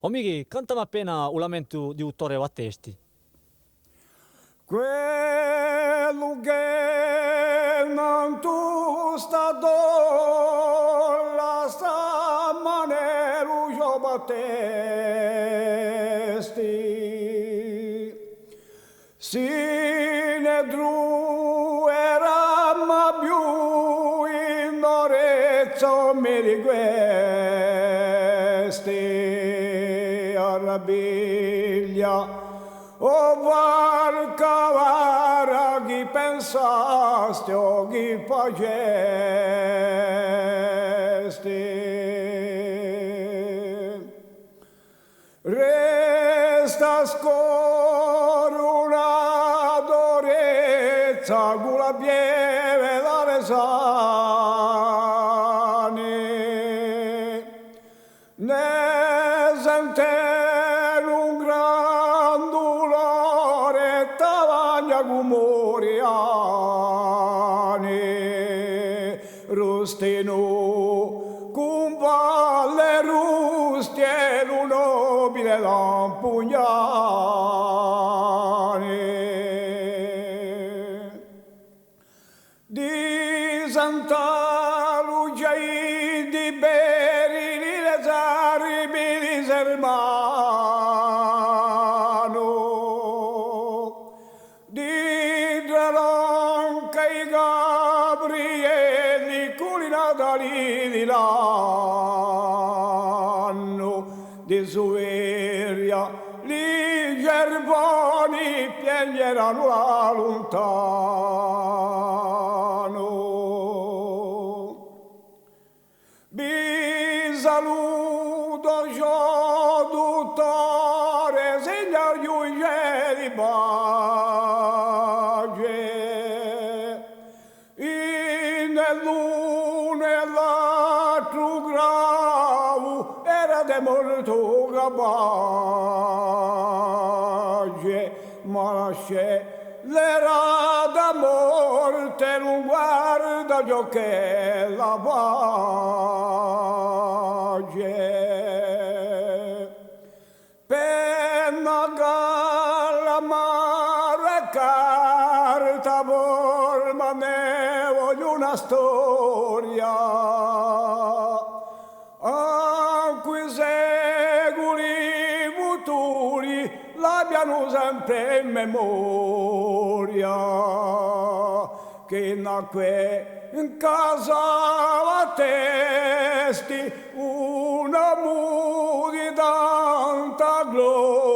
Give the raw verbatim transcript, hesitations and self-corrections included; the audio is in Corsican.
O Michè, cantami appena u lamentu di u Tore Battesti. Quellu chì nantu sta tolla sta manera u Ghjò Battesti. Si ne truverà ma più in orezza o mi di questi a rabiglia, o varca vara chì pensasti o chì facesti. Resta scurunata orezza cù la pieve d'alesani, ne sentenu un gran dulore, tavagna cù Moriani. Rustinu, cumballe rustielu nobile d'Ampugnani. Di Santa Lucia di Beri, di le Sarbi di Sermanu. Di Tralanca i Gabrielli cù li Natali di l'annu, di Suveria li Gerboni piengeranu da luntanu. Vi salutu, o duttore, signor ghjuice di pace, in l'unu è l'altru gravu era di mortu capace. Ma lascià l'era da morte, ùn guarda ciò ch'hè la pace. Penna, calamara è carta, forma, ne vogliu una storia. Ancu i seculi futuri l'abbianu sempre in memoria, chì nacque in casa Battesti un omu di tanta gloria.